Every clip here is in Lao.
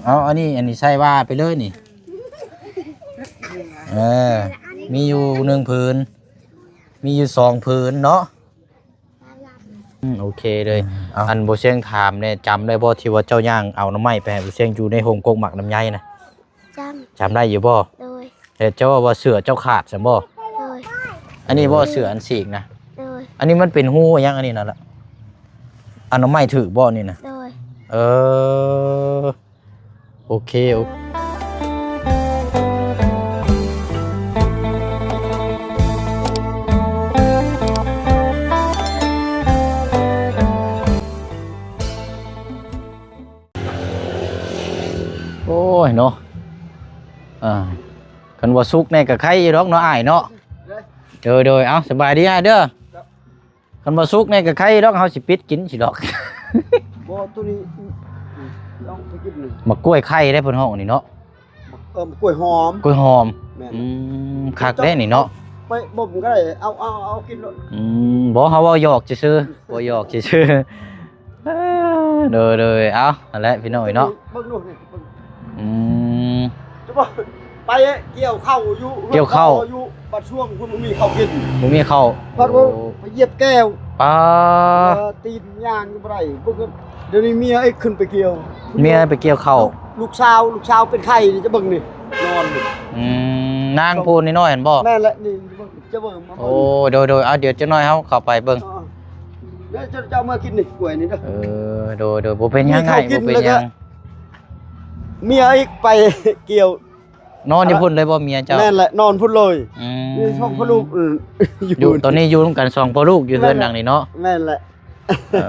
ເອົາ ອັນນີ້ ອັນນີ້ໃສ່ວ່າໄປເລີຍນີ້ ເອີ ມີຢູ່ໜຶ່ງຜືນ ມີຢູ່ສອງຜືນເນາະ. ອືມ ໂອເຄເລີຍ. ເອົາ ອັນບໍ່ຊຽງຖາມແດ່ ຈຳໄດ້ບໍ່ທີ່ວ່າເຈົ້າຍ່າງເອົາໜໍ່ໄມ້ໄປໃຫ້ບໍ່ຊຽງຢູ່ໃນໂຮງກົກໝາກລຳໄຍນະ? ຈຳ ຈຳໄດ້ຢູ່ບໍ່? ໂດຍ. ແລ້ວເຈົ້າເວົ້າວ່າເສື້ອເຈົ້າຂາດຊັ້ນບໍ່? ໂດຍ. ອັນນີ້ບໍ່ເສື້ອອັນສີກນະ? ໂດຍ. ອັນນີ້ມັນເປັນຮູຫຍັງອັນນີ້ນະລະ? ອັນໜໍ່ໄມ້ຖືກບໍ່ນີ້ນະ? ໂດຍ. ເອີ ໂອເຄ ໂອ ໂອ້ຍເນາະ ອ່າ ຄັນວ່າສຸກແດ່ກໍໄຄຢູ່ດອກເນາະອ້າຍເນາະ. ໂດຍ ໂດຍ ເອົາ ສະບາຍດີອ້າຍເດີ. ຄັນບໍ່ສຸກແດ່ກໍໄຄດອກ ເຮົາຊິປິດກິນຊິດອກ. ບໍ່ ໂຕນີ້ ອືມ ລອງໄປກິນໜຶ່ງ ໝາກກ້ວຍໄຄໄດ້ເພິ່ນຮ້ອງນີ້ເນາະ. ເອີ ໝາກກ້ວຍຫອມ ກ້ວຍຫອມ. ແມ່ນ. ອືມ ຄັກເດ້ນີ້ເນາະ ໄປບົ່ມກໍໄດ້ ເອົາ ເອົາ ເອົາກິນໂລດ. ອືມ ບໍ່ ເຮົາເວົ້າຫຍອກຊື່ໆ ເວົ້າຫຍອກຊື່ໆ. ເອີ ໂດຍ ໂດຍ ເອົາ ຫັ້ນແຫຼະພີ່ນ້ອງເອີຍເນາະ. ເບິ່ງດູນີ້ ເບິ່ງ ອືມ ຈະບອກ ໄປກ່ຽວເຂົ້າຢູ່ ກ່ຽວເຂົ້າ ຢູ່ບ້ານຊ່ວງ ເພິ່ນບໍ່ມີເຂົ້າກິນ ບໍ່ມີເຂົ້າ. ພັດວ່າ ໂອ້ ໄປຢຽບແກ້ວ ປາ ເອີ ຕີນຍ່າງບໍ່ໄດ້ ເບິ່ງ ດຽວນີ້ເມຍເອກຂຶ້ນໄປກ່ຽວ ເມຍໄປກ່ຽວເຂົ້າ. ລູກ ລູກສາວ ລູກສາວເປັນໄຂ້ນີ້ ຈະເບິ່ງນີ້ ນອນນີ້. ອືມ ນາງຜູ້ນ້ອຍໆຫັ້ນບໍ່? ແມ່ນແຫຼະ ນີ້ ຈະເບິ່ງມາເບິ່ງ. ໂອ້ ໂດຍ ໂດຍ ເອົາ ດຽວຈັກໜ້ອຍເຮົາເຂົ້າໄປເບິ່ງ. ເອີ ດຽວຈະ ຈະເອົາມາກິນນີ້ ກ້ວຍນີ້ເດີ. ເອີ ໂດຍ ໂດຍ ບໍ່ເປັນຫຍັງອ້າຍ ບໍ່ເປັນຫຍັງ. ເມຍອີກໄປກ່ຽວ ນອນຢູ່ພຸ້ນເລີຍບໍ່ເມຍເຈົ້າ? ແມ່ນແຫຼະ ນອນພຸ້ນເລີຍ. ອືມ ມີສອງພໍ່ລູກ ເອີ ຢູ່ ຢູ່ ຕອນນີ້ຢູ່ນຳກັນສອງພໍ່ລູກຢູ່ເຮືອນຫຼັງນີ້ເນາະ. ແມ່ນແຫຼະ. ເອີ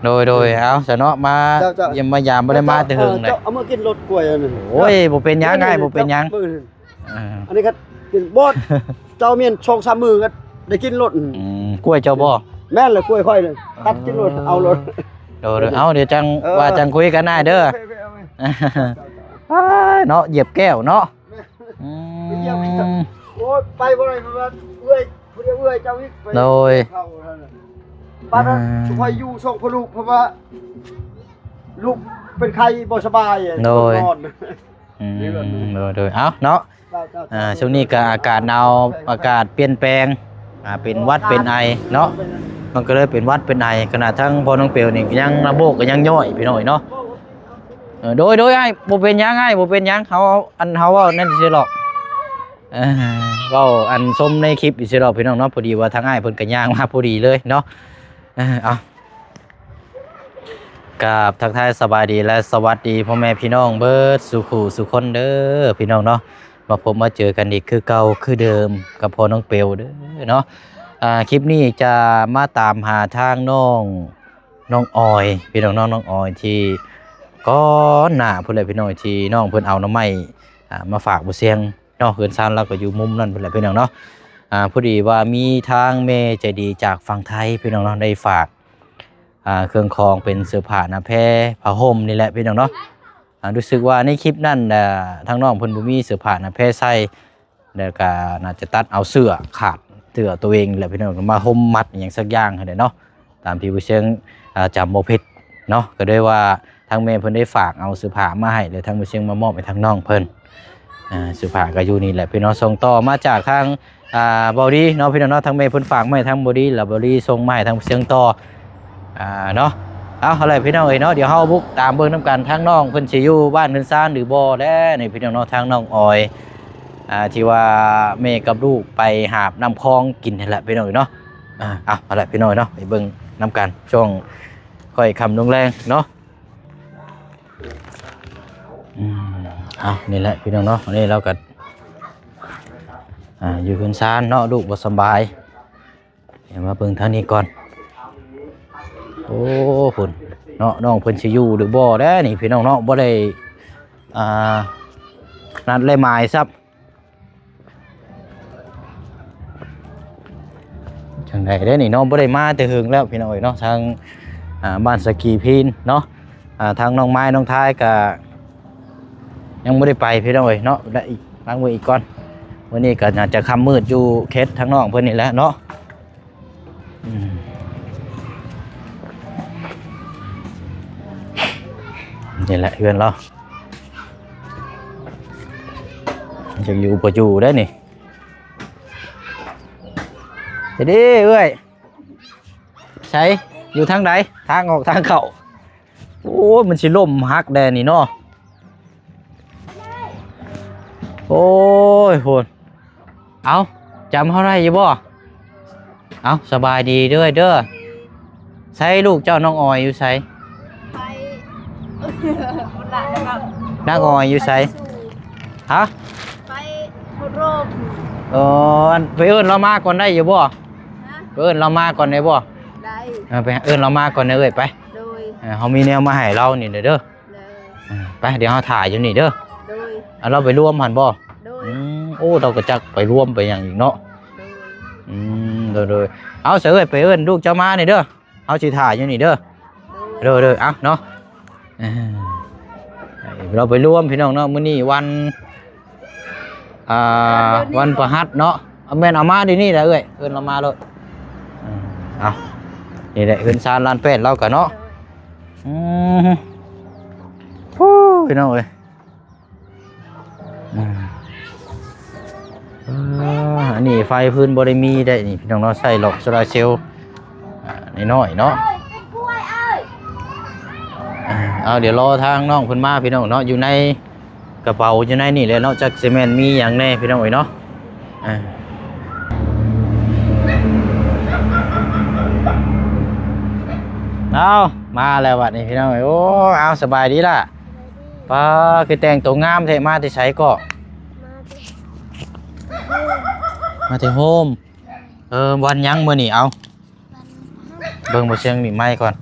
ໂດຍ ໂດຍ ເອົາຊະເນາະ ມາ ເຈົ້າ ເຈົ້າ ຢ້ຽມມາຢາມ ບໍ່ໄດ້ມາແຕ່ເຫິງເລີຍ. ເຈົ້າເອົາມາກິນໂລດກ້ວຍອັນນີ້. ໂອ້ຍ ບໍ່ເປັນຫຍັງອ້າຍ ບໍ່ເປັນຫຍັງ. ເອີ ອັນນີ້ກໍກິນບໍ່ ເຈົ້າແມ່ນສອງສາມມື້ກໍໄດ້ກິນໂລດ. ອືມ ກ້ວຍເຈົ້າບໍ່? ແມ່ນແຫຼະ ກ້ວຍຂ້ອຍນີ້ ຕັດກິນໂລດ ເອົາໂລດ. ໂດຍ ໂດຍ ເອົາ ດຽວຈັ່ງ ເອີ ວ່າຈັ່ງຄຸຍກັນນາຍເດີ. ໂອເຄ ໂອເຄ ໂອເຄ ເນາະ ຢຽບແກ້ວເນາະ. ແມ່ນ ອືມ ໄປຢຽບແກ້ວ ໂອ້ຍ ໄປບໍ່ໄດ້ ເພາະວ່າເອື້ອຍ ຜູ້ດຽວເອື້ອຍເຈົ້າອີກ ໄປ ໂດຍ ເຂົ້ານັ້ນນະ. ປານນັ້ນ ອືມ ຂ້ອຍຢູ່ສອງພໍ່ລູກ ເພາະວ່າລູກເປັນໄຂ້ບໍ່ສະບາຍ ໂດຍ ຕ້ອງນອນ. ອືມ ເດືອນ ໂດຍ ໂດຍ ເອົາເນາະ. ເຈົ້າ ເຈົ້າ ອ່າ ເຈົ້າ ຊ່ວງນີ້ກໍອາກາດໜາວ ອາກາດປ່ຽນແປງ ອ່າ ເປັນຫວັດເປັນໄອເນາະ. ມັນກໍເລີຍເປັນຫວັດເປັນໄອ ຂະໜາດທັງພໍ່ນ້ອງເປວນີ້ກໍຍັງລະໂບກ ກໍຍັງຍ້ອຍພີ່ນ້ອງເອີຍເນາະ. ເອີ ໂດຍ ໂດຍ ອ້າຍ ບໍ່ເປັນຫຍັງ ອ້າຍ ບໍ່ເປັນຫຍັງ ເຮົາ ອັນ ເຮົາເວົ້ານັ້ນຊື່ໆດອກ. ເອີ ເວົ້າອັນຊົມໃນຄລິບຊື່ໆດອກພີ່ນ້ອງເນາະ. ພໍດີວ່າທາງອ້າຍເພິ່ນກໍຍ່າງມາພໍດີເລີຍເນາະ. ເອີ ເອົາ ກາບທັກທາຍສະບາຍດີ ແລະ ສະຫວັດດີພໍ່ແມ່ພີ່ນ້ອງເບິດສູ່ຄູ່ສູ່ຄົນເດີພີ່ນ້ອງເນາະ. ມາພົບມາເຈີກັນອີກຄືເກົ່າຄືເດີມກັບພໍ່ນ້ອງເປວເດີເນາະ. ອ່າ ຄລິບນີ້ຈະມາຕາມຫາທາງນ້ອງ ນ້ອງອອຍ ພີ່ນ້ອງເນາະ. ນ້ອງອອຍທີ່ກ່ອນໜ້າພຸ້ນແຫຼະພີ່ນ້ອງ ທີ່ນ້ອງເພິ່ນເອົາໜໍ່ໄມ້ ອ່າ ມາຝາກບໍ່ຊຽງເນາະ. ເຮືອນຊານລາວກໍຢູ່ມຸມນັ້ນພຸ້ນແຫຼະພີ່ນ້ອງເນາະ. ອ່າ ພໍດີວ່າມີທາງແມ່ໃຈດີຈາກຝັ່ງໄທພີ່ນ້ອງເນາະ ໄດ້ຝາກ ອ່າ ເຄື່ອງຂອງເປັນເສື້ອຜ້າໜ້າແພ ຜ້າຫົ່ມນີ້ແຫຼະພີ່ນ້ອງເນາະ. ອ່າ ຮູ້ສຶກວ່າໃນຄລິບນັ້ນ ອ່າ ທາງນ້ອງເພິ່ນບໍ່ມີເສື້ອຜ້າໜ້າແພໃສ່ ແລ້ວກໍໜ້າຈະຕັດເອົາເສື້ອຂາດ ເສື້ອຕົວເອງແຫຼະພີ່ນ້ອງ ມາຫົ່ມມັດອີ່ຫຍັງສັກຢ່າງຫັ້ນແຫຼະເນາະ. ຕາມທີ່ຜູ້ຊຽງ ອ່າ ຈຳບໍ່ຜິດເນາະ ກໍໂດຍວ່າທາງແມ່ເພິ່ນໄດ້ຝາກເອົາເສື້ອຜ້າມາໃຫ້ ແລະ ທາງຜູ້ຊຽງມາມອບໃຫ້ທາງນ້ອງເພິ່ນ. ອ່າ ເສື້ອຜ້າກໍຢູ່ນີ້ແຫຼະພີ່ນ້ອງ ສົ່ງຕໍ່ມາຈາກທາງ ອ່າ ເບົາດີເນາະ ພີ່ນ້ອງເນາະ. ທາງແມ່ເພິ່ນຝາກມາໃຫ້ທາງເບົາດີ ແລ້ວເບົາດີສົ່ງມາໃຫ້ທາງຜູ້ຊຽງຕໍ່ ອ່າ ເນາະ. ເອົາ ເອົາແຫຼະພີ່ນ້ອງເອີຍເນາະ ດຽວເຮົາບຸກຕາມເບິ່ງນຳກັນ ທາງນ້ອງເພິ່ນຊິຢູ່ບ້ານເຮືອນຊານຫຼືບໍ່ແລະນີ້ພີ່ນ້ອງເນາະ. ທາງນ້ອງອອຍ ອ່າ ທີ່ວ່າແມ່ກັບລູກໄປຫາບນ້ຳຄອງກິນຫັ້ນແຫຼະພີ່ນ້ອງເອີຍເນາະ. ອ່າ ເອົາ ເອົາແຫຼະພີ່ນ້ອງເນາະ ໄປເບິ່ງນຳກັນຊ່ວງຄ່ອຍຄ່ຳລົງແລງເນາະ. ອືມ ເອົາ ນີ້ແຫຼະພີ່ນ້ອງເນາະ ອັນນີ້ລາວກໍ ອ່າ ຢູ່ເຮືອນຊານເນາະ ລູກບໍ່ສະບາຍ. ດຽວມາເບິ່ງທາງນີ້ກ່ອນ. ໂອ້ ພຸ້ນເນາະ ນ້ອງເພິ່ນຊິຢູ່ຫຼືບໍ່ແດ່ນີ້ພີ່ນ້ອງເນາະ ບໍ່ໄດ້ ອ່າ ນັດແລະໝາຍຊ້ຳ. ຈັ່ງໃດເດ້ນີ້ເນາະ ບໍ່ໄດ້ມາແຕ່ເຫິງແລ້ວພີ່ນ້ອງເອີຍເນາະ. ທາງ ອ່າ ບ້ານສະກີພີນເນາະ ອ່າ ທາງນ້ອງໄມ້ນ້ອງທາຍກະຍັງບໍ່ໄດ້ໄປພີ່ນ້ອງເອີຍເນາະ. ແລະ ອີກ ລ້າງມືອີກກ່ອນ. ມື້ນີ້ກະໜ້າຈະຄ່ຳມືດຢູ່ເຂດທາງນ້ອງເພິ່ນນີ້ແຫຼະເນາະ. ອືມ ມັນ ນີ້ແຫຼະເຮືອນລາວ ຈັກຢູ່ບໍ່ຢູ່ເດ້ນີ້. ເຮັດເດ້ເອື້ອຍ ໃສ ຢູ່ທາງໃດ? ທາງອອກທາງເຂົ້າ. ໂອ້ຍ ມັນຊິລົ້ມຫັກແດ່ນີ້ເນາະ. ໂອ້ຍ ໂພດ. ເອົ້າ ຈຳເຮົາໄດ້ຢູ່ບໍ່? ເອົ້າ ສະບາຍດີເດີ້ເດີ້. ໃສລູກເຈົ້ານ້ອງອອຍຢູ່ໃສ? ໄປ ນາງອອຍຢູ່ໃສ? ຮະ? ໄປໂຮມ. ເອີ ອັນ ໄປເອີ້ນລາວມາກ່ອນໄດ້ຢູ່ບໍ່? ຮະ? ໄປເອີ້ນລາວມາກ່ອນໄດ້ບໍ່? ໄດ້. ເອີ ໄປເອີ້ນລາວມາກ່ອນເດີ້ເອື້ອຍ ໄປ. ໂດຍ. ເອີ ເຮົາມີແນວມາໃຫ້ລາວນີ້ເດີ. ເດີ. ອ່າ ໄປ ດຽວເຮົາຖ້າຢູ່ນີ້ເດີ. ໂດຍ. ອັນລາວໄປລວມຫັ້ນບໍ່? ໂດຍ. ອືມ ໂອ້ ລາວກໍຈັກໄປລວມໄປຫຍັງອີກເນາະ. ໂດຍ. ອືມ ໂດຍໆ. ເອົາ ສະເອື້ອຍ ໄປເອີ້ນລູກເຈົ້າມານີ້ເດີ ເຮົາຊິຖ້າຢູ່ນີ້ເດີ. ໂດຍ. ໂດຍໆ. ເອົາເນາະ ເອີ ລາວໄປລວມພີ່ນ້ອງເນາະ. ມື້ນີ້ວັນ ອ່າ ວັນພະຫັດເນາະ. ເອົາ ແມ່ນ ເອົາມາດຽວນີ້ແຫຼະເອື້ອຍ ເອີ້ນລາວມາໂລດ. ເອີ ເອົາ ນີ້ແຫຼະເຮືອນຊານລານແປ້ນລາວກະເນາະ. ໂດຍ. ອືມ ໂອ້ ພີ່ນ້ອງເອີຍ ອືມ ອ່າ ອັນນີ້ໄຟພື້ນບໍ່ໄດ້ມີໄດ໋ນີ້ພີ່ນ້ອງເນາະ ໃຊ້ຫຼອດໂຊລາເຊວ ອ່າ ນ້ອຍໆເນາະ. ອ່າ ເອົາ ດຽວລໍທາງນ້ອງເພິ່ນມາພີ່ນ້ອງເນາະ ຢູ່ໃນ ກະເປົາຢູ່ໃນນີ້ແຫຼະເນາະ ຈັກຊິແມ່ນມີຫຍັງແດ່ພີ່ນ້ອງເອີຍເນາະ. ອ່າ ເອົາ ມາແລ້ວບັດນີ້ພີ່ນ້ອງເອີຍ. ໂອ້ ເອົາ ສະບາຍດີລະ. ປາ ຄືແຕ່ງໂຕງາມແທ້ ມາແຕ່ໃສເກາະ? ມາແຕ່ໂຮມ. ເອີ ວັນຫຍັງມື້ນີ້? ເອົາ ເບິ່ງບໍ່ຊຽງມີໄມກ່ອນ.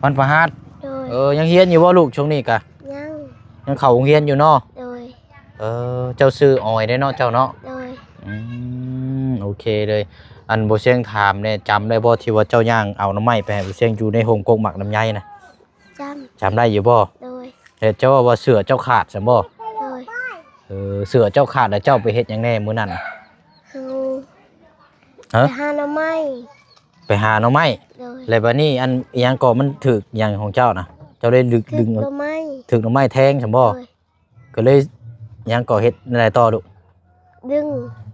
ວັນພະຫັດ. ໂດຍ. ເອີ ຍັງຮຽນຢູ່ບໍ່ລູກຊ່ວງນີ້ກະ? ຍັງ. ຍັງເຂົ້າໂຮງຮຽນຢູ່ເນາະ? ໂດຍ. ເອີ ເຈົ້າຊື່ອອຍເດ້ເນາະ ເຈົ້າເນາະ? ໂດຍ. ອືມ ໂອເຄເລີຍ. ອັນ ບໍ່ຊຽງຖາມແດ່ ຈຳໄດ້ບໍ່ທີ່ວ່າເຈົ້າຍ່າງເອົາໜໍ່ໄມ້ໄປໃຫ້ບໍ່ຊຽງຢູ່ໃນໂຮງກົກໝາກລຳໄຍນະ? ຈຳ. ຈຳໄດ້ຢູ່ບໍ່? ໂດຍ. ແລ້ວເຈົ້າເວົ້າວ່າເສື້ອເຈົ້າຂາດຊັ້ນບໍ່? ໂດຍ. ເອີ ເສື້ອເຈົ້າຂາດແລ້ວເຈົ້າໄປເຮັດຫຍັງແດ່ມື້ນັ້ນ? ເຮົາ ຮະ? ໄປຫາໜໍ່ໄມ້. ໄປຫາໜໍ່ໄມ້? ໂດຍ. ແລ້ວບາດນີ້ອັນ ອີຫຍັງເກາະ ມັນຖືກຫຍັງຂອງເຈົ້ານະ? ເຈົ້າໄດ້ດຶກ ຖືກໜໍ່ໄມ້ ຖືກໜໍ່ໄມ້ແທງຊັ້ນບໍ່? ໂດຍ. ກໍເລີຍຫຍັງກໍເຮັດແນວໃດຕໍ່ລູກ? ດຶງ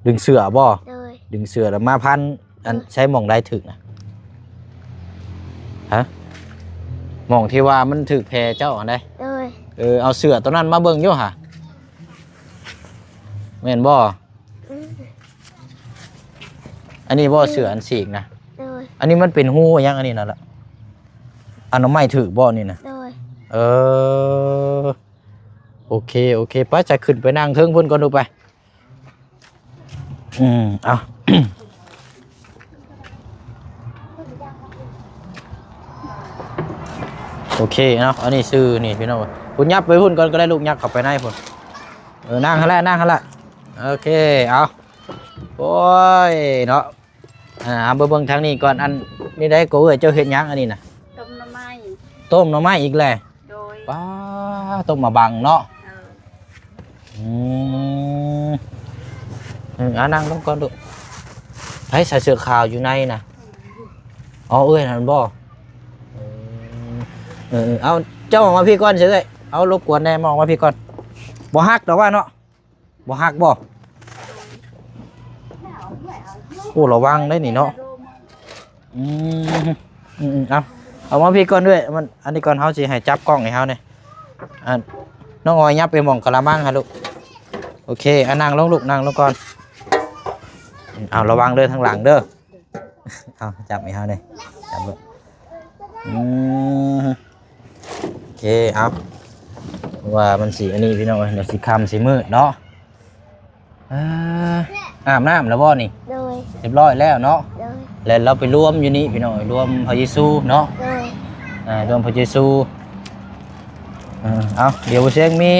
ດຶງເສື້ອບໍ່? ໂດຍ. ດຶງເສື້ອແລ້ວມາພັນ ອັນ ໂດຍ ໃຊ້ໝ່ອງໃດຖືກນະ? ຮະ? ໝ່ອງທີ່ວ່າມັນຖືກແຜເຈົ້າຫັ້ນໃດ? ໂດຍ. ເອີ ເອົາເສື້ອຕົວນັ້ນມາເບິ່ງຢູ່ຫາ ແມ່ນບໍ່? ອືມ ອັນນີ້ບໍ່ ອືມ ເສື້ອອັນສີກນະ? ໂດຍ. ອັນນີ້ມັນເປັນຮູຫຍັງອັນນີ້ນະລະ? ອັນໜໍ່ໄມ້ຖືກບໍ່ນີ້ນະ? ໂດຍ. ເອີ ໂອເຄ ໂອເຄ ໄປ ຈະຂຶ້ນໄປນັ່ງເທິງພຸ້ນກ່ອນດູໄປ. ອືມ ເອົາ ໂອເຄເນາະ ອັນນີ້ຊື່ນີ້ພີ່ນ້ອງ ພຸ້ນ ຍັບໄປພຸ້ນກ່ອນກໍໄດ້ລູກ ຍັບເຂົ້າໄປໃນພຸ້ນ. ເອີ ນັ່ງຫັ້ນແຫຼະ ນັ່ງຫັ້ນແຫຼະ ໂອເຄ ເອົາ ໂອ້ຍເນາະ. ອ່າ ເອົາ ເບິ່ງ ເບິ່ງທາງນີ້ກ່ອນ ອັນນີ້ໄດ້ກໍເອື້ອຍ ເຈົ້າເຮັດຫຍັງອັນນີ້ນະ? ຕົ້ມໜໍ່ໄມ້. ຕົ້ມໜໍ່ໄມ້ອີກແຫຼະ? ໂດຍ. ປ້າ ຕົ້ມໝາກບັງເນາະ? ເອີ. ອືມ ເອີ ອ່າ ນັ່ງລົງກ່ອນລູກ ໃຜໃສ່ເສື້ອຂາວຢູ່ໃນນະ? ອໍ ເອື້ອຍຫັ້ນບໍ່? ເອີ ເອີ ເອົາ ເຈົ້າອອກມາພີ້ກ່ອນເຊີ ເອື້ອຍ ເອົາ ລົບກວນແດ່ ມາອອກມາພີ້ກ່ອນ ບໍ່ຮັກດອກວ່າເນາະ. ບໍ່ຮັກບໍ່? ໂອ້ ລະວັງໄດ໋ນີ້ເນາະ ອືມ ອືມ ເອົາ ເອົາມາພີ້ກ່ອນເອື້ອຍ ມັນ ອັນນີ້ກ່ອນ ເຮົາຊິໃຫ້ຈັບກ້ອງໃຫ້ເຮົາແດ່ ອັນ ນ້ອງອອຍ ຫຍັບໄປໝ່ອງກະລະມັງຫັ້ນລູກ ໂອເຄ ອ່ະ ນັ່ງລົງລູກ ນັ່ງລົງກ່ອນ ເອົາ ລະວັງເດີ ທາງຫຼັງເດີ. ເອົາ ຈັບໃຫ້ເຮົາແດ່ ຈັບເບິ່ງ ອືມ ໂອເຄ ເອົາ ວ່າມັນຊິອັນນີ້ພີ່ນ້ອງເອີຍ ດຽວຊິຄ່ຳຊິມືດເນາະ ເອີ ອາບນ້ຳແລ້ວບໍ່ນີ້? ໂດຍ. ຮຽບຮ້ອຍແລ້ວເນາະ? ໂດຍ. ແລ້ວເຮົາໄປລວມຢູ່ນີ້ພີ່ນ້ອງເອີຍ ລວມພະເຢຊູເນາະ? ໂດຍ. ອ່າ ລວມພະເຢຊູ ເອີ ເອົາ ດຽວບໍ່ຊຽງມີ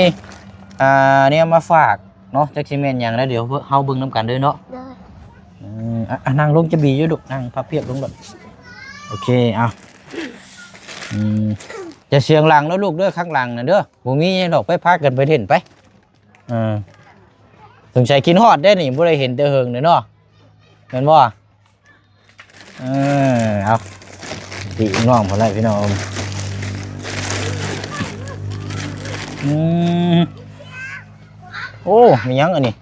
ອ່າ ແນວມາຝາກ ເນາະ ຈັກຊິແມ່ນຫຍັງແລ້ວ ດຽວເຮົາເບິ່ງນຳກັນເດີເນາະ. ໂດຍ. ອືມ ອ່ະ ອ່ະ ນັ່ງລົງຈະບີຢູ່ລູກ ນັ່ງພັບພຽບລົງໂລດ ໂອເຄ ເອົາ ອືມ ຢ່າສຽງດັງເດີລູກເດີ ຂ້າງຫຼັງນະເດີ ບໍ່ມີຫຍັງດອກ ໄປພາກັນໄປຫຼິ້ນໄປ ເອີ ສົງໄສຄິດຮອດເດ້ນີ້ ບໍ່ໄດ້ເຫັນແຕ່ເຫິງເດ້ເນາະ ແມ່ນບໍ່? ເອີ ເອົາ ຕິນ້ອງພຸ້ນແຫຼະພີ່ນ້ອງ ເອີ ອືມ ໂອ້ ມີຫຍັງອັນນີ້?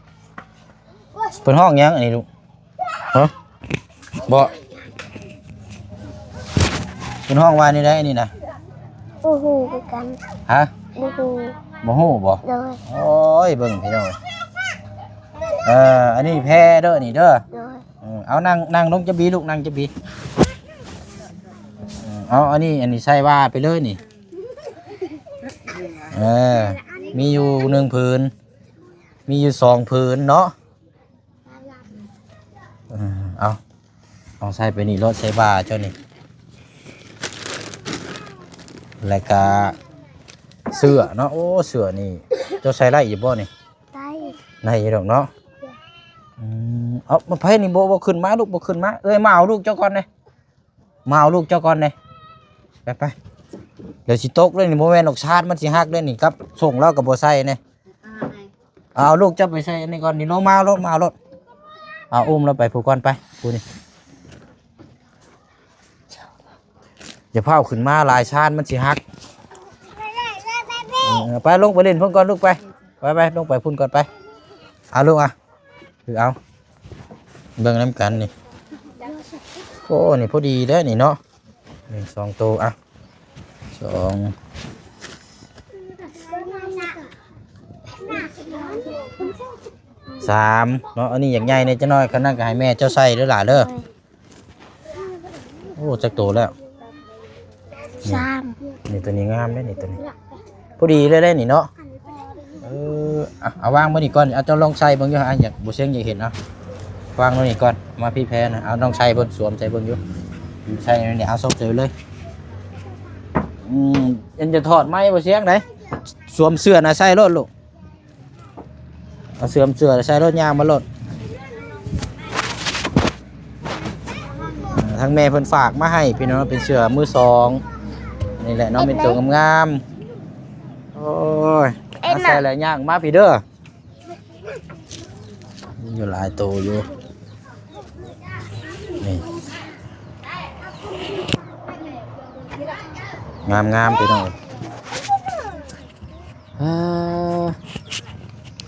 ເພິ່ນຮ້ອງຫຍັງອັນນີ້ລູກ? ຮະ? ບໍ່ ເພິ່ນຮ້ອງວ່າແນວໃດອັນນີ້ນະ? ບໍ່ຮູ້ຄືກັນ. ຮະ? ບໍ່ຮູ້. ບໍ່ຮູ້ບໍ່? ໂດຍ. ໂອ້ຍ ເບິ່ງພີ່ນ້ອງ ເອີ ອັນນີ້ແພເດີນີ້ເດີ. ໂດຍ. ເອີ ເອົານັ່ງ ນັ່ງລົງຈະບີລູກ ນັ່ງຈະບີ. ເອີ ເອົາອັນນີ້ ອັນນີ້ໃສ່ວ່າໄປເລີຍນີ້. ເອີ ມີຢູ່ໜຶ່ງຜືນ ມີຢູ່ສອງຜືນເນາະ. ເອີ ເອົາ ເອົາໃສ່ໄປນີ້ໂລດ ໃສ່ບ່າເຈົ້ານີ້ ແລ້ວກະເສື້ອເນາະ. ໂອ້ ເສື້ອນີ້ເຈົ້າໃສ່ໄດ້ຢູ່ບໍ່ນີ້? ໄດ້ ໄດ້ຢູ່ດອກເນາະ. ອືມ ເອົາ ມາໃຜນີ້ ບໍ່ ບໍ່ຂຶ້ນມາລູກ ບໍ່ຂຶ້ນມາ. ເອີຍ ມາເອົາລູກເຈົ້າກ່ອນເດ້ ມາເອົາລູກເຈົ້າກ່ອນເດ້. ໄປ ໄປ ດຽວຊິຕົກເດ້ນີ້ ບໍ່ແມ່ນດອກ ຊານມັນຊິຫັກເດ້ນີ້ ກັບສົ່ງລາວກໍບໍ່ໃສ່ເດ້. ເອົາລູກເຈົ້າໄປໃສ່ອັນນີ້ກ່ອນນີ້ ລົງມາໂລດ ມາໂລດ. ເອົາ ອຸ້ມລາວໄປຜູ້ກ່ອນ ໄປຜູ້ນີ້. ຢ່າຟ້າວຂຶ້ນມາຫຼາຍ ຊານມັນຊິຫັກ. ເອີ ໄປລົງໄປຫຼິ້ນພຸ້ນກ່ອນລູກ ໄປ ໄປໆ ລົງໄປພຸ້ນກ່ອນ ໄປ. ເອົາລູກ ອ່ະ ຄືເອົາ ເບິ່ງນຳກັນນີ້. ໂອ້ ນີ້ພໍດີເດ້ນີ້ເນາະ ນີ້ສອງໂຕ ອ່ະ ສອງ ສາມເນາະ. ອັນນີ້ຢາກໃຫຍ່ແດ່ຈັກໜ້ອຍ ຄັນນັ້ນກໍໃຫ້ແມ່ເຈົ້າໃສ່ເດີຫຼ້າເດີ. ໂອ້ ຈັກໂຕແລ້ວ? ສາມ ນີ້ ໂຕນີ້ງາມເດ້ນີ້ ໂຕນີ້ ພໍດີເລີຍເດ້ນີ້ເນາະ. ເອີ ອ່ະ ເອົາວາງໄວ້ນີ້ກ່ອນ ເອົາ ເຈົ້າລອງໃສ່ເບິ່ງຢູ່ ອ່ະ ຢາກ ບໍ່ເສັງຢາກເຫັນ ເອົາວາງໄວ້ນີ້ກ່ອນ. ມາພີ່ແພນະ ເອົາ ລອງໃສ່ເບິ່ງ ສວມໃສ່ເບິ່ງຢູ່ ໃສ່ນີ້ ເອົາ ສົມໃສ່ເລີຍ. ອືມ ອັນຈະຖອດໄມ້ບໍ່ເສັງໃດ ສວມເສື້ອນະໃສ່ໂລດລູກ. ເອົາ ເສື້ອມເສື້ອໃສ່ລົດ ຍ່າງມາໂລດ. ເອີ ທາງແມ່ເພິ່ນຝາກມາໃຫ້ພີ່ນ້ອງ ເປັນເສື້ອມືສອງນີ້ແຫຼະເນາະ ເປັນໂຕງາມໆ. ໂອ້ຍ ເອັນ ມາໃສ່ແລ້ວຍ່າງມາພີ້ເດີ ມີຢູ່ຫຼາຍໂຕຢູ່ນີ້ ງາມໆ ພີ່ນ້ອງ. ເອີ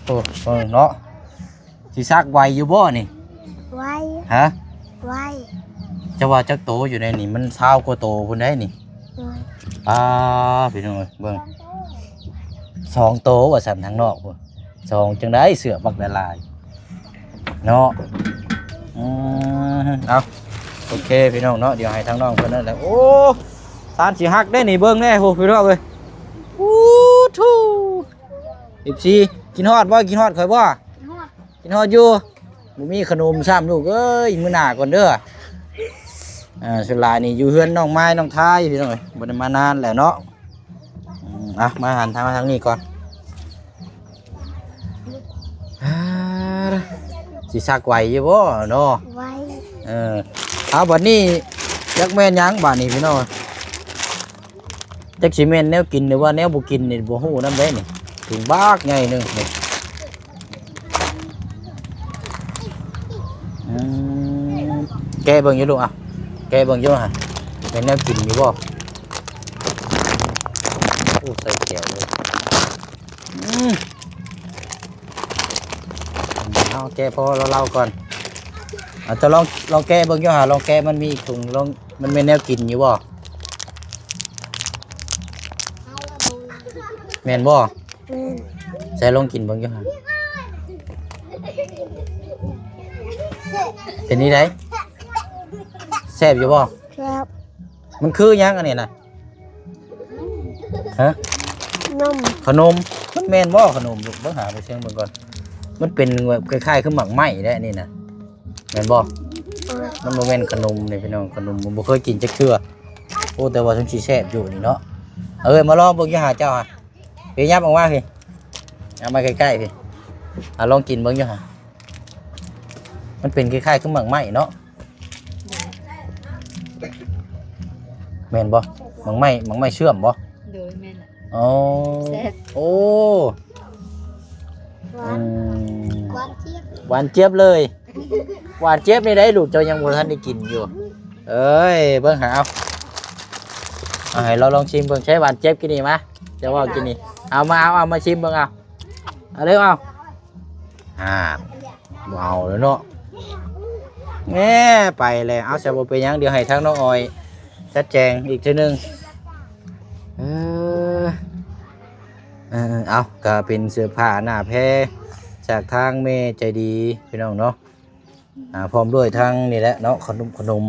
ໂອ້ ເບິ່ງເນາະ ຊິຊັກໄຫວຢູ່ບໍ່ນີ້? ໄຫວ. ຮະ? ໄຫວ. ເຈົ້າວ່າຈັກໂຕຢູ່ໃນນີ້? ມັນຊາວກວ່າໂຕພຸ້ນໃດ໋ນີ້. ໂດຍ. ອ່າ ພີ່ນ້ອງເອີຍ ເບິ່ງ ສອງໂຕວ່າຊັ້ນ ທາງນອກພຸ້ນ ສອງ ຈັ່ງໃດເສື້ອບັກຫຼາຍໆ ເນາະ. ອືມ ເອົາ ໂອເຄພີ່ນ້ອງເນາະ ດຽວໃຫ້ທາງນ້ອງເພິ່ນນັ້ນແຫຼະ. ໂອ້ ຊານຊິຫັກເດ້ນີ້ ເບິ່ງແດ່ ໂຫ ພີ່ນ້ອງເອີຍ. ອູ້ທູ່ ເອັຟຊີ ກິນຮອດບໍ່? ກິນຮອດຂ້ອຍບໍ່? ກິນຮອດ ກິນຮອດຢູ່. ບໍ່ມີຂະໜົມຊ້ຳລູກເອີຍ ມື້ໜ້າກ່ອນເດີ. ອ່າ ສ່ວນຫຼາຍນີ້ຢູ່ເຮືອນນ້ອງມາຍ ນ້ອງທາຍ ພີ່ນ້ອງເອີຍ ບໍ່ໄດ້ມານານແລ້ວເນາະ. ອືມ ອ່ະ ມາຫັນທາງ ມາທາງນີ້ກ່ອນ. ອ່າ ຊິຊັກໄຫວຢູ່ບໍ່ເນາະ? ໄຫວ. ເອີ ເອົາ ບັດນີ້ຈັກແມ່ນຫຍັງບາດນີ້ພີ່ນ້ອງ? ຈັກຊິແມ່ນແນວກິນ ຫຼືວ່າແນວບໍ່ກິນນີ້ ບໍ່ຮູ້ນຳເດ້ນີ້. ຖົງບັກໃຫຍ່ໜຶ່ງນີ້. ອືມ ແກະເບິ່ງຢູ່ລູກ ອ່ະ ແກະເບິ່ງຢູ່ຫະ ແມ່ນແນວກິນຢູ່ບໍ່? ໂອ້ ໃສ່ແກ້ວເລີຍ. ອືມ ເອົາແກະພໍລາວໆກ່ອນ. ເອົາ ເຈົ້າລອງ ລອງແກະເບິ່ງຢູ່ຫາ ລອງແກະ ມັນມີອີກຖົງ ລອງ ມັນແມ່ນແນວກິນຢູ່ບໍ່? ແມ່ນບໍ່? ອືມ ໃສ່ລອງກິນເບິ່ງຢູ່ຫາ ເປັນນີ້ໃດ? ແຊບຢູ່ບໍ່? ແຊບ. ມັນຄືຫຍັງອັນນີ້ນະ? ຮະ? ຂະໜົມ. ຂະໜົມ ມັນແມ່ນບໍ່ຂະໜົມ? ເບິ່ງຫາໄປເສັງເບິ່ງກ່ອນ. ມັນເປັນແບບຄ້າຍໆຄືໝາກໄມ້ແຫຼະນີ້ນະ ແມ່ນບໍ່? ເອີ ມັນບໍ່ແມ່ນຂະໜົມນີ້ພີ່ນ້ອງ ຂະໜົມ ບໍ່ເຄີຍກິນຈັກເທື່ອ. ໂອ້ ແຕ່ວ່າມັນຊິແຊບຢູ່ນີ້ເນາະ. ເອີ ມາລອງເບິ່ງຢູ່ຫາເຈົ້າຫະ ໄປຫຍັບອອກມາພີ້ ຫຍັບມາໃກ້ໆພີ້. ອ່ະ ລອງກິນເບິ່ງຢູ່ຫະ ມັນເປັນຄ້າຍໆຄືໝາກໄມ້ເນາະ. ແມ່ນບໍ່? ໝາກໄມ້ ໝາກໄມ້ເຊື່ອມບໍ່? ໂດຍ ແມ່ນລະ. ອໍ ແຊບ. ໂອ້ ຫວານ ອືມ ຫວານຈຽບ ຫວານຈຽບເລີຍ. ຫວານຈຽບນີ້ໄດ໋ ລູກເຈົ້າຍັງບໍ່ທັນໄດ້ກິນຢູ່. ເອີຍ ເບິ່ງຫາເອົາ ເອົາໃຫ້ລາວລອງຊິມເບິ່ງ. ໃຊ້ຫວານຈຽບກິນນີ້ມາ ແ ຈະເວົ້າກິນນີ້ ເອົາມາ ເອົາ ເອົາມາຊິມເບິ່ງ ເອົາ ເອົາເລີຍ ເອົາ ອ່າ ບໍ່ເອົາແລ້ວເນາະ ແໝ ໄປແລ້ວ ເອົາ ຊະບໍ່ເປັນຫຍັງ ດຽວໃຫ້ທາງນ້ອງອອຍຈັດແຈງອີກເທື່ອໜຶ່ງ ເອີ ເອີ ເອົາ ກະເປັນເສື້ອຜ້າໜ້າແພຈາກທາງແມ່ໃຈດີພີ່ນ້ອງເນາະ ອ່າ ພ້ອມດ້ວຍທັງນີ້ແຫຼະເນາະ ຂະໜົມ ຂະໜົມ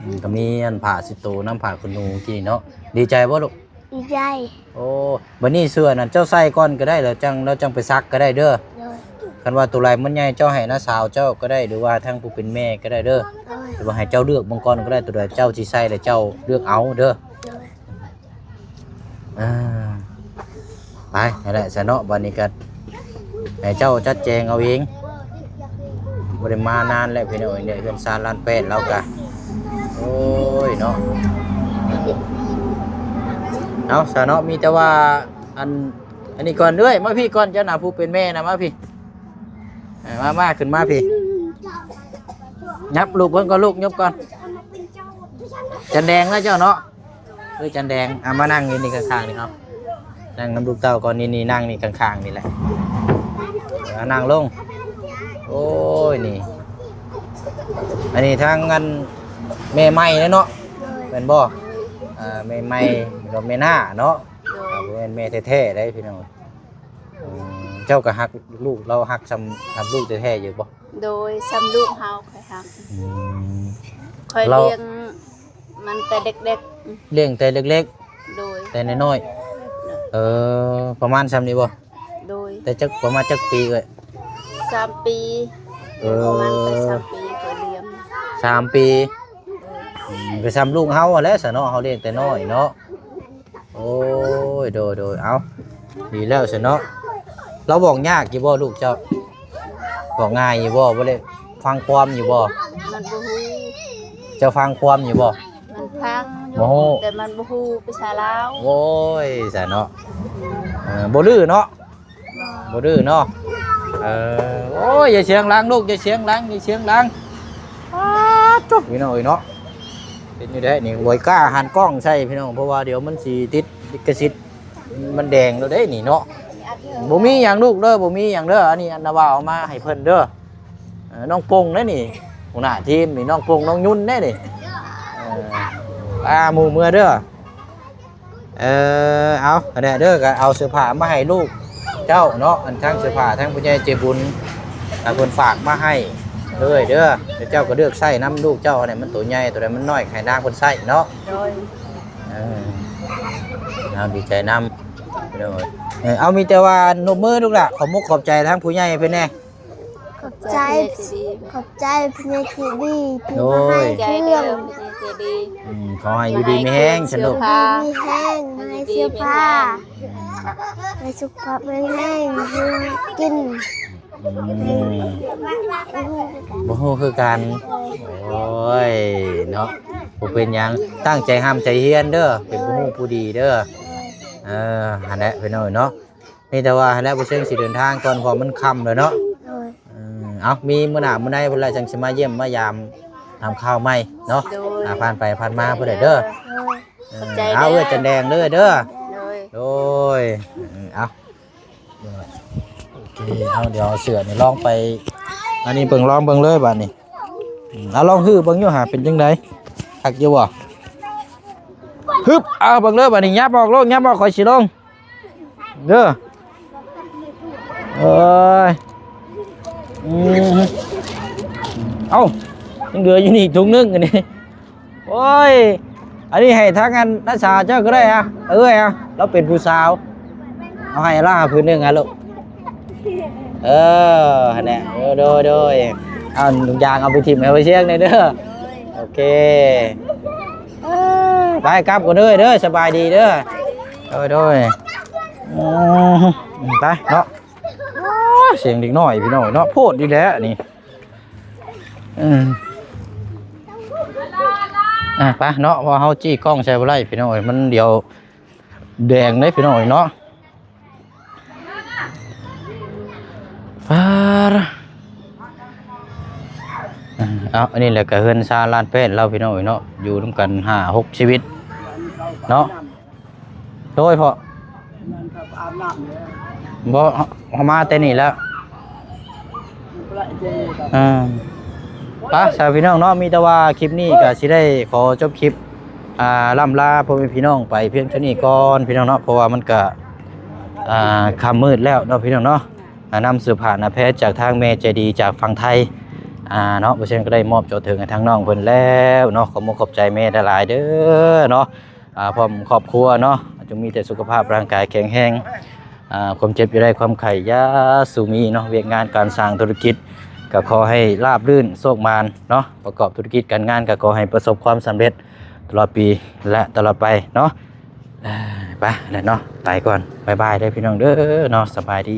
ອືມ ກະມີອັນຜ້າເຊັດໂຕນຳ ຜ້າຂົນໜູ ກີ້ເນາະ ດີໃຈບໍ່ລູກ? ດີໃຈ. ໂອ້ ບັດນີ້ເສື້ອນັ້ນເຈົ້າໃສ່ກ່ອນກະໄດ້ ແລ້ວຈັ່ງ ແລ້ວຈັ່ງໄປຊັກກະໄດ້ເດີ ໂດຍ ຄັນວ່າໂຕໃດມັນໃຫຍ່ ເຈົ້າໃຫ້ນ້າສາວເຈົ້າກະໄດ້ ຫຼືວ່າທາງຜູ້ເປັນແມ່ກະໄດ້ເດີ ໂດຍ ຫຼືວ່າໃຫ້ເຈົ້າເລືອກເບິ່ງກ່ອນກະໄດ້ ໂຕໃດເຈົ້າຊິໃສ່ ແລ້ວເຈົ້າເລືອກເອົາເດີ ໂດຍ. ອ່າ ໄປຫັ້ນແຫຼະຊະເນາະ ບັດນີ້ກະໃຫ້ເຈົ້າຈັດແຈງເອົາເອງ ບໍ່ໄດ້ມານານແລ້ວພີ່ນ້ອງເອີຍ ເຮືອນຊານລ້ານແປດລາວກະ ໂອ້ຍເນາະ ເອົາຊະເນາະ ມີແຕ່ວ່າ ອັນ ອັນນີ້ກ່ອນເອື້ອຍ ມາພີ້ກ່ອນ ເຈົ້ານະ ຜູ້ເປັນແມ່ນະ ມາພີ້ ເອີ ມາ ມາ ຂຶ້ນມາພີ້ ຫຍັບລູກເບິ່ງກ່ອນ ລູກ ຫຍັບກ່ອນ ຈັນແດງນະເຈົ້າເນາະ. ເອີ ຈັນແດງ ອ່ະ ມານັ່ງຢູ່ນີ້ຂ້າງໆນີ້ເນາະ ນັ່ງນຳລູກເຕົ້າກ່ອນ ນີ້ໆ ນັ່ງນີ້ຂ້າງໆນີ້ແຫຼະ ອ່າ ນັ່ງລົງ ໂອ້ຍ ນີ້ ອັນນີ້ທາງອັນແມ່ໃໝ່ເນາະ ໂດຍ ແມ່ນບໍ່? ອ່າ ແມ່ໃໝ່ ແລ້ວກໍແມ່ນ້າເນາະ ໂດຍ ອ່າ ບໍ່ແມ່ນແມ່ແທ້ໆເດ້ພີ່ນ້ອງ ອືມ ເຈົ້າກໍຮັກລູກ ລາວຮັກຊ່ຳ ຊ່ຳລູກແທ້ໆຢູ່ບໍ່? ໂດຍ ຊ່ຳລູກເຮົາຂ້ອຍຮັກ ອືມ ຂ້ອຍລ້ຽງ ມັນແຕ່ເດັກໆ ລ້ຽງແຕ່ເລັກໆ ໂດຍ ແຕ່ນ້ອຍໆ ໂດຍ ເອີ ປະມານຊ່ຳນີ້ບໍ່? ໂດຍ ແຕ່ຈັກ ປະມານຈັກປີເອື້ອຍ? ສາມປີ ເອີ ປະມານແຕ່ສາມປີ ຂ້ອຍລ້ຽງ ສາມປີ ໂດຍ ອືມ ກໍຊ່ຳລູກເຮົາຫັ້ນແຫຼະຊະເນາະ ເຮົາລ້ຽງແຕ່ນ້ອຍເນາະ ໂອ້ຍ ໂດຍໆ ເອົ້າ ດີແລ້ວຊັ້ນເນາະ ລາວບອກຍາກຢູ່ບໍ່ລູກເຈົ້າ? ບອກງ່າຍຢູ່ບໍ່? ບໍ່ໄດ້ຟັງຄວາມຢູ່ບໍ່? ມັນບໍ່ຮູ້ ເຈົ້າຟັງຄວາມຢູ່ບໍ່? ມັນຟັງຢູ່ ບໍ່ຮູ້ ແຕ່ມັນບໍ່ຮູ້ພາສາລາວ ໂອ້ຍ ຊັ້ນເນາະ ເອີ ບໍ່ດື້ເນາະ ບໍ່ ບໍ່ດື້ເນາະ ເອີ ໂອ້ຍ ຢ່າສຽງດັງລູກ ຢ່າສຽງດັງ ຢ່າສຽງດັງ ປາດໂທ້ ພີ່ນ້ອງເອີຍເນາະ ເປັນຢູ່ໄດ໋ນີ້ ບໍ່ກ້າຫັນກ້ອງໃສ່ພີ່ນ້ອງ ເພາະວ່າດຽວມັນຊິຕິດລິຂະສິດ ມັນແດງແລ້ວເດ້ນີ້ເນາະ ບໍ່ມີຫຍັງລູກເດີ ບໍ່ມີຫຍັງເດີ ອັນນີ້ອັນນາວ່າເອົາມາໃຫ້ເພິ່ນເດີ ເອີ ນ້ອງປົງເດ້ນີ້ ຫົວໜ້າທີມນີ້ ນ້ອງປົງ ນ້ອງຍຸນເດ້ນີ້ ເອີ ອ່າ ໝູ່ເມືອເດີ ເອີ ເອົາ ຫັ້ນແຫຼະເດີ ກໍເອົາເສື້ອຜ້າມາໃຫ້ລູກເຈົ້າເນາະ ອັນທັງເສື້ອຜ້າ ທັງຜູ້ໃຫຍ່ໃຈບຸນ ອ່າ ເພິ່ນຝາກມາໃຫ້ເລີຍເດີ ແລ້ວເຈົ້າກໍເລືອກໃຊ້ນຳລູກເຈົ້າ ອັນໃດມັນໂຕໃຫຍ່ ໂຕໃດມັນນ້ອຍ ໃຫ້ນາງເພິ່ນໃຊ້ເນາະ ໂດຍ ເອີ ເອົາ ດີໃຈນຳ ໂດຍ ເອີ ເອົາ ມີແຕ່ວ່ານົບມືລູກຫຼ້າ ຂອບມຸກຂອບໃຈທາງຜູ້ໃຫຍ່ເພິ່ນແດ່ ຂອບໃຈ ຂອບໃຈຜູ້ໃຫຍ່ໃຈດີທີ່ມາໃຫ້ເຄື່ອງ ອືມ ຂໍໃຫ້ຢູ່ດີມີແຮງ ສະນຸກ ຢູ່ດີມີແຮງ ໃຫ້ເສື້ອຜ້າ ໃຫ້ສຸຂະພາບແຂງແຮງ ຢູ່ກິນ ອືມ ບໍ່ຮູ້ຄືກັນ ໂອ້ຍ ເນາະ ບໍ່ເປັນຫຍັງ ຕັ້ງໃຈຮ່ຳໃຈຮຽນເດີ ເປັນຜູ້ຮູ້ຜູ້ດີເດີ ເອີ ຫັ້ນແຫຼະພີ່ນ້ອງເນາະ ມີແຕ່ວ່າຫັ້ນແຫຼະ ບໍ່ເຊີງຊິເດີນທາງກ່ອນ ເພາະມັນຄ່ຳແລ້ວເນາະ ໂດຍ ອືມ ເອົາ ມີມື້ໜ້າມື້ໃດພຸ້ນລະ ຈັ່ງຊິມາຢ້ຽມມາຢາມ ຖາມຂ່າວໃໝ່ເນາະ ໂດຍ ອ່າ ຜ່ານໄປຜ່ານມາພຸ້ນແຫຼະເດີ ໂດຍ ເອີ ຂອບໃຈ ເອົາ ເດີ ເອື້ອຍຈັນແດງເດີ ເດີ ໂດຍ ໂດຍ ເອີ ເອົາ ໂອເຄ ເອົາ ດຽວເອົາເສື້ອນີ້ລອງໄປ ອັນນີ້ເບິ່ງ ລອງເບິ່ງເລີຍບາດນີ້ ອືມ ເອົາ ລອງຮື້ເບິ່ງຢູ່ຫາ ເປັນຈັ່ງໃດ ຄັກຢູ່ບໍ່? ຮຶບ ເອົາ ເບິ່ງເລີຍບາດນີ້ ຫຍັບອອກໂລດ ຫຍັບອອກ ຂ້ອຍຊິລົງ ເດີ ເອີຍ ອືມ ເອົ້າ ຍັງເຫຼືອຢູ່ນີ້ຖົງໜຶ່ງອັນນີ້ ໂອ້ຍ ອັນນີ້ໃຫ້ທາງອັນນ້າສາວເຈົ້າກໍໄດ້ອະ ເອີຍອະ ລາວເປັນຜູ້ສາວ ເອົາໃຫ້ລາວຜືນໜຶ່ງອະລູກ ເອີ ຫັ້ນແຫຼະ ເອີ ໂດຍ ໂດຍ ເອົາໜຸ່ງຢາງເອົາໄປຖິ້ມໃຫ້ເພິ່ນຊຽງແດ່ເດີ ໂອເຄ ເອີ ໄປກັບກ່ອນເດີ ເດີ ສະບາຍດີເດີ ໂດຍ ໂດຍ ອືມ ໄປເນາະ ສຽງເດັກນ້ອຍພີ່ນ້ອງເນາະ ໂພດດີແຫຼະນີ້ ອືມ ອ່ະ ໄປເນາະ ເພາະເຮົາຈີ້ກ້ອງໃສ່ບໍ່ໄດ້ພີ່ນ້ອງເອີຍ ມັນດຽວແດງເດ້ພີ່ນ້ອງເອີຍເນາະ ປາດ ເອົາ ອັນນີ້ແຫຼະກໍເຮືອນຊານລ້ານແປດລາວພີ່ນ້ອງເອີຍເນາະ ຢູ່ນຳກັນຫ້າຫົກຊີວິດເນາະ ໂດຍພໍ່ ແມ່ນ ເຂົາອາບນ້ຳແລ້ວ ບໍ່ ເຮົາມາແຕ່ນີ້ແລ້ວ ມັນບໍ່ໄດ້ເຈັບ ເອີ ໄປຊະພີ່ນ້ອງເນາະ ມີແຕ່ວ່າຄລິບນີ້ກໍຊິໄດ້ຂໍຈົບຄລິບ ອ່າ ລ່ຳລາພໍ່ແມ່ພີ່ນ້ອງໄປພຽງເທົ່ານີ້ກ່ອນພີ່ນ້ອງເນາະ ເພາະວ່າມັນກໍ ອ່າ ຄ່ຳມືດແລ້ວເນາະພີ່ນ້ອງເນາະ ອ່າ ນຳເສື້ອຜ້າໜ້າແພຈາກທາງແມ່ໃຈດີຈາກຝັ່ງໄທ ອ່າ ເນາະ ບໍ່ເຊັ່ນກໍໄດ້ມອບເຈົ້າເຖິງໃຫ້ທາງນ້ອງເພິ່ນແລ້ວເນາະ ຂອບມຸກຂອບໃຈແມ່ຫຼາຍໆເດີເນາະ ອ່າ ພ້ອມຄອບຄົວເນາະ ຈົ່ງມີແຕ່ສຸຂະພາບຮ່າງກາຍແຂງແຮງ ອ່າ ຄວາມເຈັບຢ່າໄດ້ ຄວາມໄຂ້ຢ່າສູ່ມີເນາະ ວຽກງານການສ້າງທຸລະກິດ ກໍຂໍໃຫ້ລາບລື່ນໂຊກໝານເນາະ ປະກອບທຸລະກິດການງານ ກໍຂໍໃຫ້ປະສົບຄວາມສຳເລັດຕະຫຼອດປີ ແລະ ຕະຫຼອດໄປເນາະ ເອີ ໄປແລ້ວເນາະ ໄປກ່ອນ ບາຍບາຍເດີພີ່ນ້ອງເດີເນາະ ສະບາຍດີ.